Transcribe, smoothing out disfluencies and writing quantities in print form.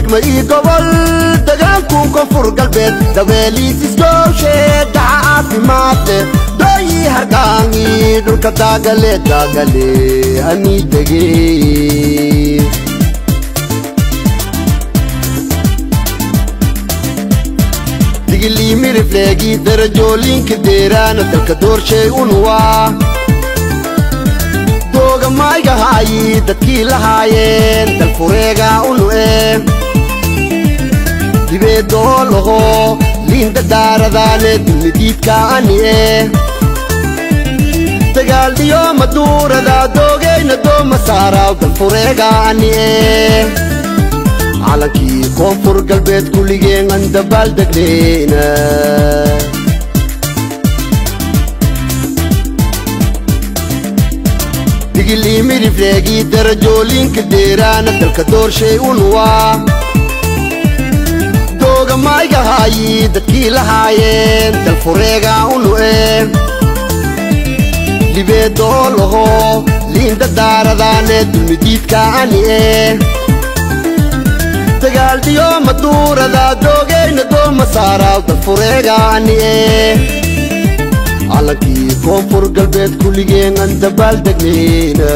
Degma ii gobol dagaalku Koonfur Galbeed dabeeliis isgooshe daca caafimaad leh dooyi hargaangi dhulka daagale daagale ani tegey. Digilii mirifleegii darajoolinka deeraana dalka doorshay unuwaa dooga maygahaayi dadkii lahaayeen dalfureega unu e dibeedoolaho liinda daaradaane dulmidiidka ani e dagaaldhiyo maduurada doogayna dooma saaraaw dalfureega ani e calankii Koonfur Galbeed kulligeen aan dabaaldeglayna. Digilii mirifleegii darajoolinka deeraana dalka doorshay unuwaa dooga maygahaayi dadkii lahaayeen dalfureega unu e libeedoolaho liinda daaradaane dulmidiidka ani e dagaaldhiyo maduurada doogayna dooma saaraaw dalfureega ani e calankii Koonfur Galbeed kulligeen aan dabaaldeglayna.